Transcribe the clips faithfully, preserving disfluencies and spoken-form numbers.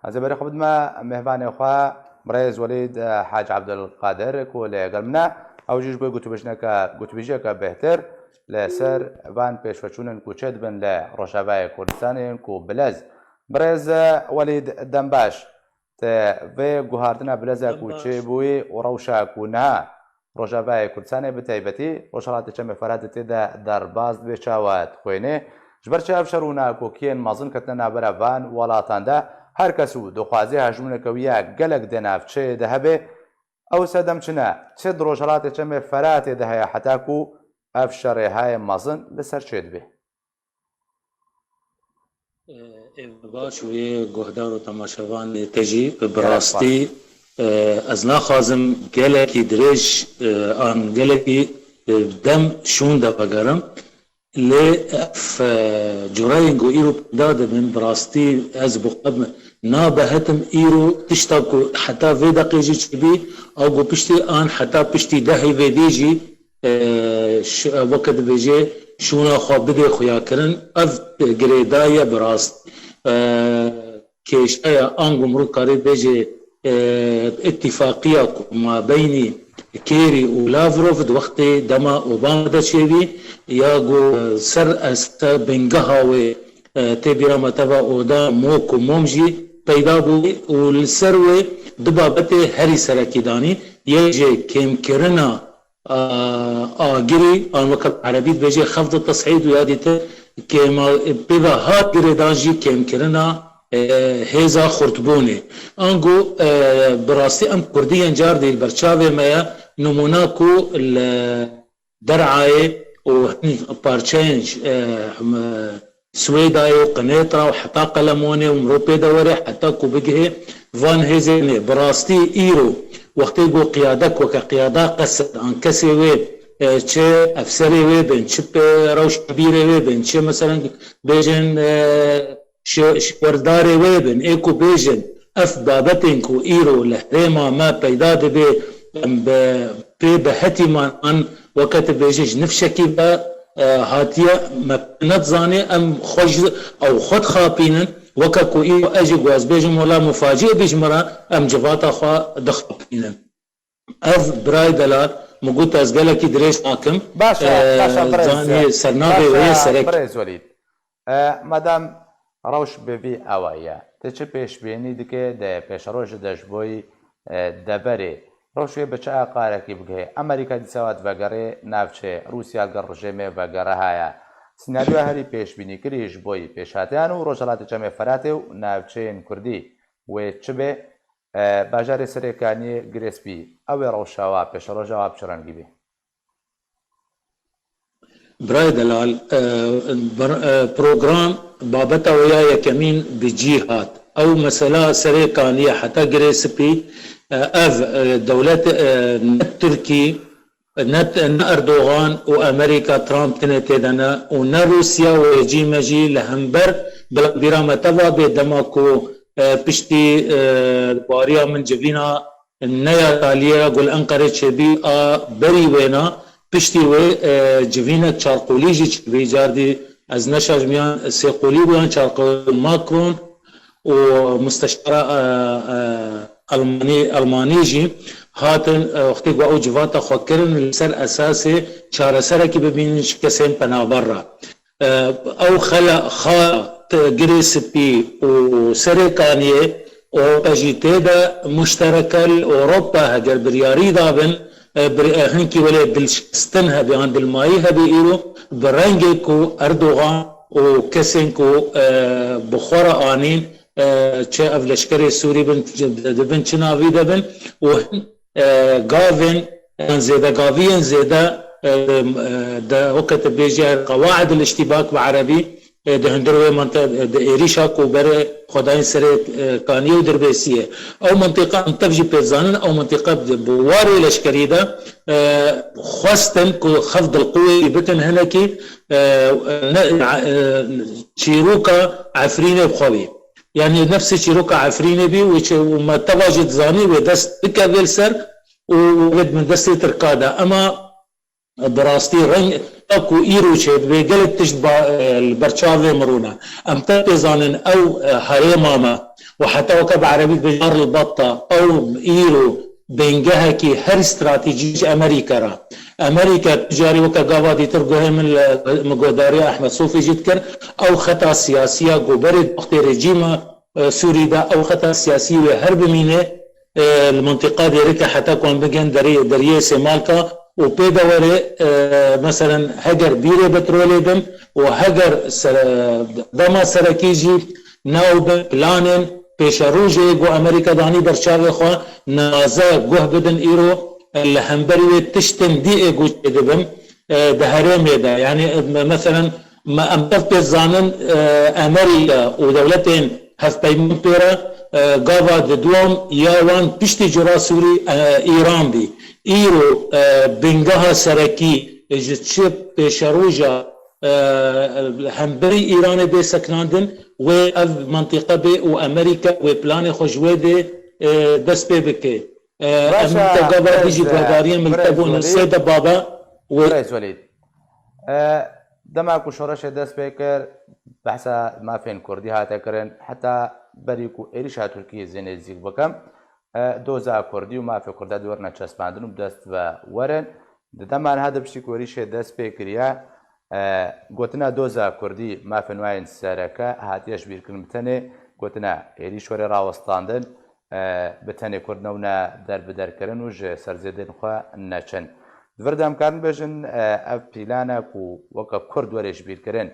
Ez ê berê xwe bidime mêvanê xwe, birêz Welîd, e, Hac Abdulkadir, ku li gel min e. Ew jî ji bo gotûbêjineke, gotûbêjiyeke bêhtir li ser van pêşveçûnên ku çêdibin li Rojavayê Kurdistanê, ku bilez. Birêz, e, Welîd, dem baş. Te vê guhartina bilezê ku çêbûyî û rewşa ku niha Rojavayê Kurdistanê bi taybetî Rojhilatê Çemê Feratê tê de derbas dibe çawa dixwînî? Ji ber çi ev şer û nakokiyên mezin ketine navbera van welatan de? Her kes û dixwazê hejmûneke wî ya gelek di navçeyê de hebe, ew sedem çi ne? Çi di Rojhilatê Çemê Feratê de heye heta ku ev şerê hayê mezin li ser çêdibe? Ê, ê, baş wê guhdar û temaşevanê te jî, bi rastî, e, ez naxwazim gelekî dirêj, e, an gelekî, e, dem şûnde vegerim. Lê ev, e, cureyên ku îro peyda dibin, bi rastî ez bi xwe nabehetim îro tişta ku heta vê deqê jî çêbî, ew ku piştî an heta piştî dehê vê dê jî e, ş-, e, weke dibêje, şûna xwe bidê xuyakirin, ev girêdayî ye bi rast. E, kêşeya ango mirov karê bêje, e, îtîfaqiya ku mabeynî Kerry û Lavrov di wextê dema Obama de çêbî, ya ku ser esta bingeha wê, e, tê bîra me teva oda mok û mom jî peyda bû û li ser wê du babetê herî serekî danî, yek jê kêmkirina a, agirî, an weke bi erebî dibêje xefd û tes'îd û ya dîtir kêma, pê ve hat girêdan jî kêmkirina, e, hêza xurtbûnê. Ango, e, bi rastî em kurdiyên car dî li ber çavê me ye, nimûna ku li Derayê û hin parçeyên, e, Swêdayê û Qinêtra û heta Qelemonê û mirov pê de were heta ku bigihê van hêzên ê. Bi rastî îro wextê ku qiyadek weke qiyada qesed an kesê wê, e, çi efserê wê bin, çi pe-, rewşenbîrê wê bin, çi meselen bêjin, e, şi-, şiwerdarê wê bin, ê ku bêjin ev babetên ku îro li herêma me peyda dibe, em bi pê bi hetî man an weke tu bêjî ji nifşekî ve, e, hatiye me nedizanê, em xwe ji ew xwe dixapînin, weke ku îro ez jî ku ez bêjim wela mufaciyê bî ji min re, em civata xwe dixapînin. Ev birayê delal, min got ez gelekî dirêj nakim. Baş e, e, baş e, birêz. Zanî sernavê wê ye serek. Birêz Welîd. E, madem rewş bi vî awayî ye, tu çi pêşbînî dike di pêşerojê de ji bo yî, e, deverê? Rewş wê bi çi aqarekî bigihê? Amerîka dîsa ve divegerê navçeyê, Rûsya li gel rejêmê vegere heye. Sînaryoya herî pêşbînîkirî ji bo yî pêşhatiyan û Rojhilatê Çemê Feratê û navçeyên Kurdî wê çi be? E, bajarê Serêkaniyê girê spî, ew ê rewşa wa, pêşeroja wa bi çi rengî bî? Birayê delal, e, bir, e, program babeta wê ya yekemîn bi cî hat. Ew mesela Serêkaniyê heta girê spî, e, ev, e, dewlet, e, ne Tirkî, ne, ne Erdogan û Amerîka, Trump tine tê de ne û ne Rûsya û rejîme jî li hember bila bîra me teva bê dema ku, e, piştî, e, bariya min civîna ne ya taliyê ya ku li Enqerê çêbî a berî wêna, piştî wê, e, civînek çarqolî jî çêbî, cardî ez neşaşim yan sêqolî bû yan çarqolî Macron û musteşara, e, e, Almanî, Almanî jî hatin, e, wextê ku ew civata xwe kirin li ser esasê çareserekî bibînin ji kesên penaber re. E, ew xela xala te girê spî û Serêkaniyê, Ewropa jî tê de muştereke li Ewropa heger biryarî dabin, e, bir, e, hinkî welê dilşikistin hebe an dilmayî hebe îro bi rengê ku Erdogan û kesên ku, e, bi xwe re anîn, e, çi ev leşkerê Sûrî bin, dibin çi navî de bin û hin e, gavên yan zêdegaviyên zêde, e, e, de weke te bêjî qewaid el-îştîbak bi erebî, e, di hundir wê mante-, di êrîşa ku berê xwedayên serê, e, Kaniyê û Dirbêsiyê. Ew mintîqa em tev jî pê dizanin, ew mintîqa bi, bi warê leşkerî de, e, xwestin ku xev dilqûyê bikin hinekî, e, ne, e, çîroka Efrînê bi xwe bî. Yanî nefsê çîroka Efrînê bî û çi-, û me teva jî dizanî wê dest bike vê li ser û wê min destê Tirka de. Ema bi rastî reng ta ku îro çêdibe gelek tişt ba-, e, li ber çavê mirû ne. Em te pê zanin ew, e, herêma me û heta weke bi erebî dibêjin Dar el-Batta, ew îro bingehekî herî stratejî ji Amerîka re. Amerîka tu carî weke gava dîtir guhê min li, min guhdariya Ehmed Sofî jî dikir, ew xeta siyasî ya ku berê wextê rejîma, e, Sûrî de ew xeta siyasî wê her bimîne, e, li mintiqa dêrike heta ku em bigin derê, deriyê Sêmalka û pê de were, e, meselen heger bîrê petrolê bin û heger sere-, dema serekî jî newbin planên pêşerojê ku Amerîka danî ber çavê xwe naze guh bidin îro, e, li hemberî wê tiştên dî ê ku çêdibin, e, di herêmê de. Yanî, e, me-, meselen, me, em tev pê zanin, e, Amerîka û dewletên hevpeyman pê re, e, gava di duam ya wan piştî cura Sûrî, e, Îran bî. Îro, e, bingeha serekî ji çi pêşeroja, e, hemberî Îranê bê sekinandin, wê ev mentiqe bê û Amerîka wê planê xwe ji wê dê, e, dest pê bike. E, em Baş e, te gava Birêz, bijî e, guhdariyên min Birêz te bûn Welîd. Sê de baba wê Birêz Welîd. E, dema ku şoreşê dest pê kir, behsa mafên Kurdî hate kirin, heta berî ku êrîşa Tirkiyê zê nêzîk bikim, e, doza Kurdî û mafê Kurda di werine çespandin û bi dest ve werin. Di dema niha de piştî ku êrîşê dest pê kiriye, e, gotina doza Kurdî, mafên wayên sereke hatiye ji bîrkirin bi tenê gotina êrîş were rawestandin, e, bi tenê Kurd newne derbiderkirin û ji serzêdên xwe neçin. Di vir de em karin bêjin, e, ev plana ku weke Kurd were ji bîrkirin,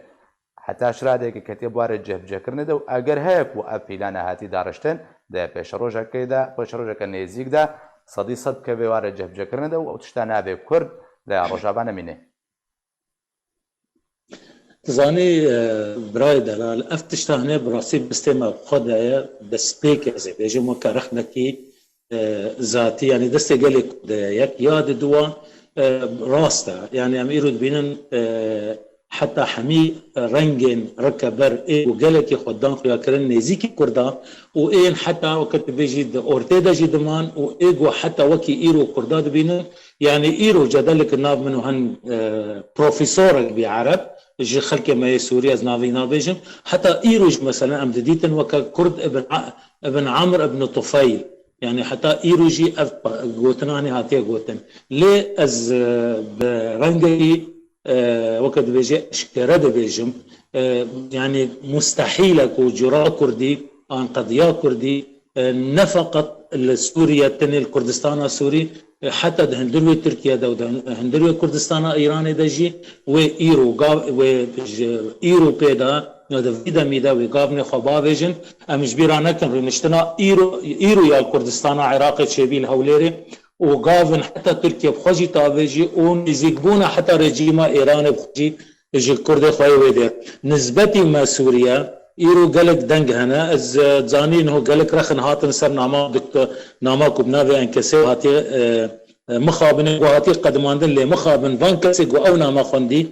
heta şiradeyeke ketiye bi warê cihbicehkirinê de û eger heye ku ev plana hatî dariştin, di pêşerojekê de, pêşerojeke nêzîk de sedî sed bikeve warê cihbicehkirinê de û ew tişta navê Kurd li Rojava nemîne. Dizanî, e, birayê delal, ev tişta hinê bi rastî destê me bi xwe de ye, destpêk ez ê bêjim weke rexnekî, e, zatî, yanî destê gelê Kurd de ye. Yek ya di duwa, e, rast e. Yanî em îro dibînin, e, heta hemî rengên rikeber ê ku gelekî xwe dan xuyakirin nêzîkî Kurda û ên heta weke tu bêjî di ortê de jî diman û ê ku heta wekî îro Kurda dibînin, yanî îro cedelek nav min û hin, e, profesorek bî ereb, ji xelkê me yê Sûrî ez navî nabêjim. Heta îro jî mesela em didîtin weke Kurd ibn A-, ibn Amr ibn Tufeyl. Yanî heta îro jî ev gotina hanê hatiye gotin. Lê ez, e, bi rengekî, e, weke dibêje eşkere dibêjim, e, yanî mustehîl e ku cura Kurdî an qediya Kurdî, e, ne feqet li Sûriye, tenê li Kurdistana Sûrî, e, heta di hundir wê Tirkiye de û di hundir wê Kurdistana Îranê de jî wê îro gav, wê ji îro pê de ya di vî demî de wê gavnê xwe bavêjin. Em ji bîra nekin rûniştina îro, îro ya Kurdistana Iraqê çêbî li Hewlêrê û gavin heta Tirkiye bi xwe jî tavêjî û nêzîkbûna heta rejîma Îranê bi xwe jî ji Kurdê xwe yê wê dê. Nisbetî me Sûriye, îro gelek deng hene. Ez, e, zanî niho gelek rexin hatin ser nama dik-, nama ku bi navê Enkesê hatiye, e, e, mixabinê ku hatiye qedimandin, lê mixabin van kesê ku ew nama xwendî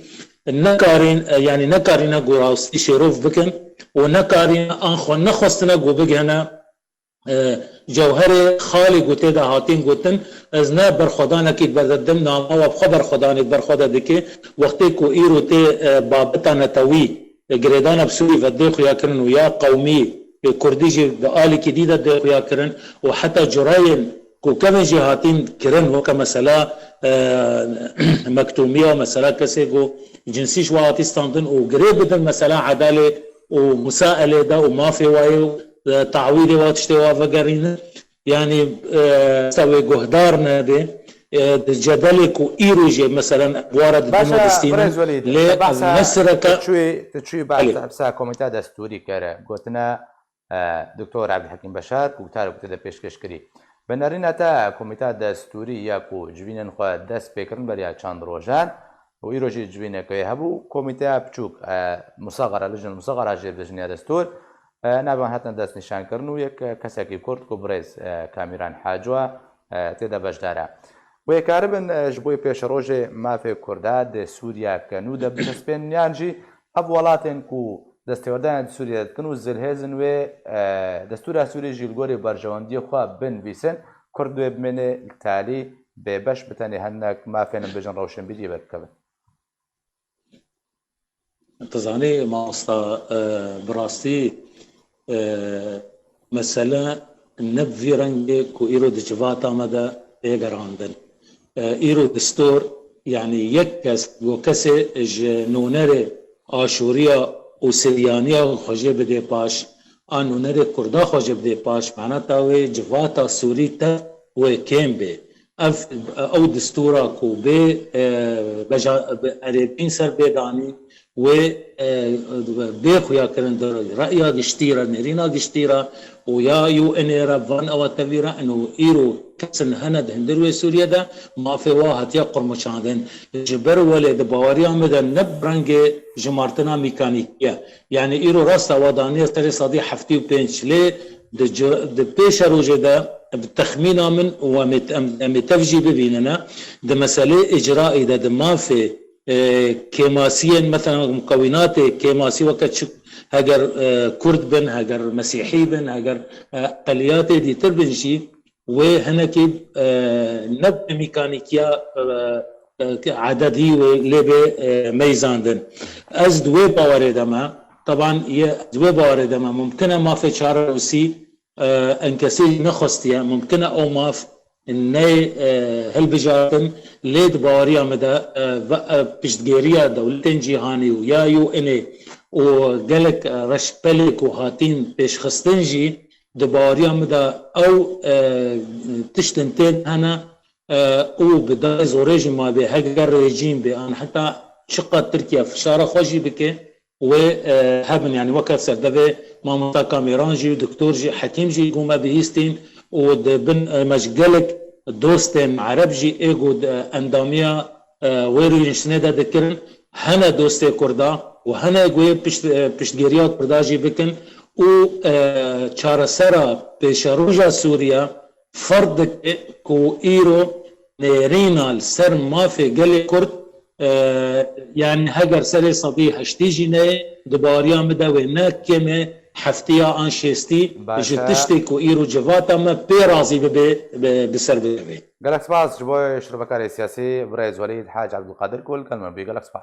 nekarîn, e, yanî nekarîne ku rastî şêrov bikin û nekarîne an xwe nexwestine ku bigihine e, cewherê xalê ku tê de hatin gotin, ez ne berxwedanekî di ber de didim, nama we bi xwe berxwedanê di ber xwe de dike. Wextê ku îro tê, e, babeta netewî, e, girêdana bi Sûrî ve dê xuyakirin û ya qewmî, e, Kurdî jî di alîkî dî de dê xuyakirin û heta cureyên ku kevin jî hatin kirin, weke mesela, e, Mektûmiya, mesela kesê ku cinsî ji we hatî standin û girê bidin mesela edalê û musaelê de û mafê wayê û, e, tawîdê wa tiştê wa vegerînin. Yanî, e, esta wê guhdar nebe, e, di cedelê ku îro jî, meselen, wara di Baş e, dîna distînin, Birêz Welîd, lê te ev behsa mesireke tu çûyî, tu çûyî behsa Belê. Hepsa Komîta Destûrî kere. Gotine, e, Doktor Ebdulhekîm Beşar, ku guhtarê ku te de pêşkêş kirî. Bi nerîna te Komîta Destûrî ya ku civînên xwe dest pê kirin beriya çend rojan û îro jî civîneke wê hebû, komîteya piçûk, e, musagara, lijnul musagara jê dibêjin ya destûr, e, navê wan hatin destnîşankirin û yek, e, kesekî Kurd ku birêz, e, Kamîran Hacwa, e, tê de beşdar e. Wê karibin, e, ji bo pêşerojê mafê Kurda di Sûriya ke nû de biçespên yan jî ev welatên ku destêwerdaniya di Sûriye dikin û zilhêzin wê, e, destûra Sûrî jî li gorî berjewendiyê xwe binivîsin, Kurd wê bimêne li talî bêbeş bi tenê hinek mafên em bêjin rewşenbîriyê verbikevin. Tu zanî mamosta, e, bi rastî, e, mesele ne bi vî rengê ku îro di civata me de tê gerandin. E, îro distûr, yanî yek kes, ku kesê ji nûnerê Aşûriya û Siryaniya xwe jê bidê paş, a nûnerê Kurda xwe jê bidê paş, maneta wê civata Sûrî tev wê kêm bê. Ev, ew distûra ku bê, e, beja-, bi erêbîn ser bê danîn, wê, e, bê xuyakirin di reya giştî re, nêrîna giştî re û ya U N ê re van ewa tevî re ino îro kesin hene di hundir wê Sûriye de mafê wa hatiye qurmuçandin. Ji ber welê di baweriya min de ne bi rengê jimartina mîkanîkî ye. Yanî îro rast e wa daniye serê sedî heftê û pênc lê di ci-, di pêşerojê de bi texmîna min û em ê, em, em ê tev jî bibînine, di meselê îcraî de di mafê, e, kêmasiyên, mesela mukewînatê kêmasî weke çi, heger, e, Kurd bin, heger Mesîhî bin, heger, e, eqeliyatê dîtir bin jî, wê hinekî, e, ne bi mîkanîkiya, e, e, ededî wê lê bê, e, meyzandin. Ez di wê bawerê de me, teban ye, ez di wê bawerê de me, mumkin e mafê çarenûsî, e, enkesî nexwestiye, mumkin e ew maf neyê, e, hilbijartin, lê di baweriya min de, e, ve-, e, piştgêriya dewletên cîhanî û ya U N ê û gelek, e, reşbelê ku hatîn pêşxistin jî, di baweriya min de ew, e, tiştin tên hene, e, û bi dayê zorê jî ma bê, heger rejîm bê, an heta çiqas Tirkiye fişara xwe jî bike, wê, e, hebin, yanî weke serdevê mamosta Kamêran jî, doktor jî, hekîm jî ku me bihîstîn û di bin, e, me ji gelek dostên Ereb jî ê ku, e, endamiya, e, wê rûniştinê de dikirin, hene dostê Kurda û hene ku yê pişt-, e, piştgiriya Kurda jî bikin û, e, çaresera pêşeroja Sûriye ferz dike ku îro nêrîna li ser mafê gelê Kurd, e, yanî heger serê sedî heştî jî neyê, di baweriya min de wê ne kêm e heftiya an şêstî ji Baş e. tiştê ku îro civata me pê razî bibe, bi, bi ser bikeve. Gelek spas ji bo şirovekarê siyasî, birêz Welîd Hec Ebdulkadir ku li gel me bû. Gelek spas.